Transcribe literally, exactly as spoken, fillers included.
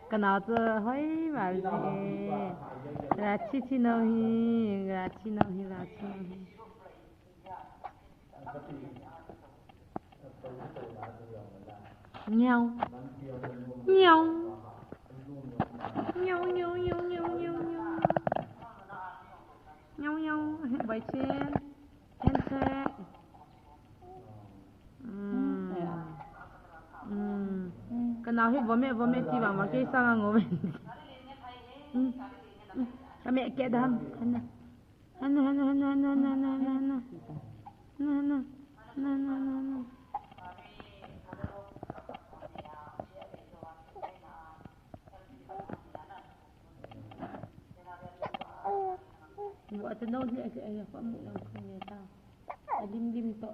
Kanao chu hoi val ji e. Rachi chi no hi, rachi no hi, rachi no hi. Nyau. Nyau. Nyau, nyau, nyau, nyau, nyau, nyau. Nyau, nyau. Bai chen. Hen che. Hmm. Hmm. Kanao hi vomit, vomit ti vang vang kei sang a ngom. Hmm. Hmm. Ka me ke dam. Hen na. Hen na, hen na, hen na, hen na. Hen na, hen na, hen na, hen na. Hen na, hen na. Hen na, hen na, hen na, hen na. Vua te no le ke ya pa mu lang khun ne ta. A lim lim to.